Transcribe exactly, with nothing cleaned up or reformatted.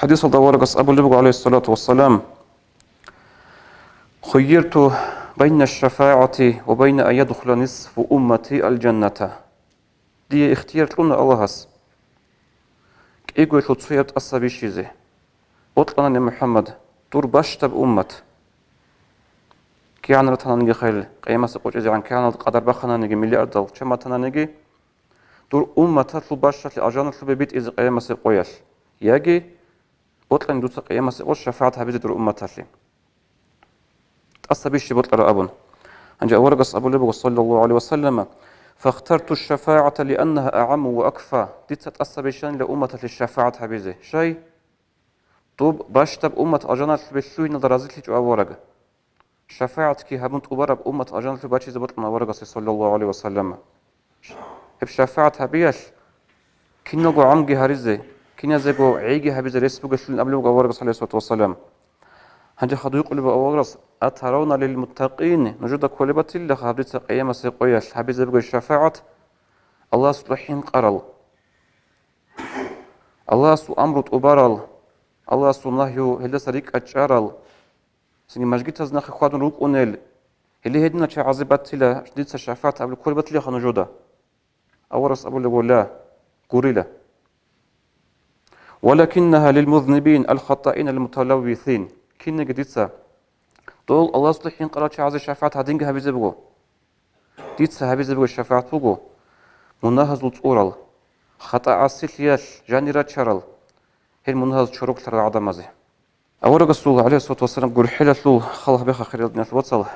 ХӀадисалда аварагас абулеб буго, гӀалайгьиссалату вассалам: «Хуййирту байна шафагӀати ва байна ан ядхула нисфу уммати аль-жанната». Дие ихтияр кьуна Аллагьас кӀигоялъул цояб тӀаса бищизе. Бокьанани, МухӀаммад, дур бащдаб уммат. КигӀан ратананиги хел, къиямасе къочӀизегӀан кигӀаналда къадар бахананиги, миллиардал чан батананиги, дур умматалъул бащдалъи алжаналъубе битӀизе къиямасеб къоялъ. Яги бокьани дуца къиямасеб къо шафагӀат гьабизе дур умматалъе. ТӀаса бищи бокьараб абун. Гьанже аварагас абулеб буго, саллаллагьу гӀалайгьи ва саллама: «Фахтарту шафагӀата лианнагьа агӀамму ва акфа». Дица тӀаса бищанила умматалъе шафагӀат гьабизе. Щай? Доб бащдаб уммат алжаналъубе лъугьиналда разилъичӀо авараг. ШафагӀатги гьабун тӀубараб уммат алжаналъубе бачизе бокьун аварагасе, саллаллагьу гӀалайгьи ва саллама. Гьеб шафагӀат гьабиялъ киналго гӀамги гьаризе, киназего гӀейги гьабизе рес бугелъулин абулеб буго аварагас, гӀалайгьиссалату вассалам. Гьанже хадуб гьикъулеб аварагас: «Атаравна лил муттакъин», нужеда кколеб батилаха гьаб дица къиямасеб къоялъ гьабизе бугеб шафагӀат? Аллагьасул хӀинкъарал, Аллагьасул амру тӀубарал, Аллагьасул нагью гьелдаса рикӀкӀад чӀарал, цинги мажгитаз нахъе хьвадун рукӀунел, гьеле гьединал чагӀазе батила дица шафагӀат абулеб кколеб батилаха нужеда? Аварагас абулеб буго: «Ла, гурила. Валакиннагьа лил музнибин аль-хатаин аль-муталаввисин». Кинниги дица дол Аллагьасул хӀинкъарал чагӀазе шафагӀат гьадинги гьабизе буго. Дица гьабизе бугеб шафагӀат буго мунагьазул цӀурал, хатӀа-гӀасилъиялъ жанир рачарал, гьел мунагьаз чороклъарал гӀадамазе. Аварагасул, гӀалайгьиссалату вассалам, гурхӀелалъул хал гьабеха, хириял диналъул вацал,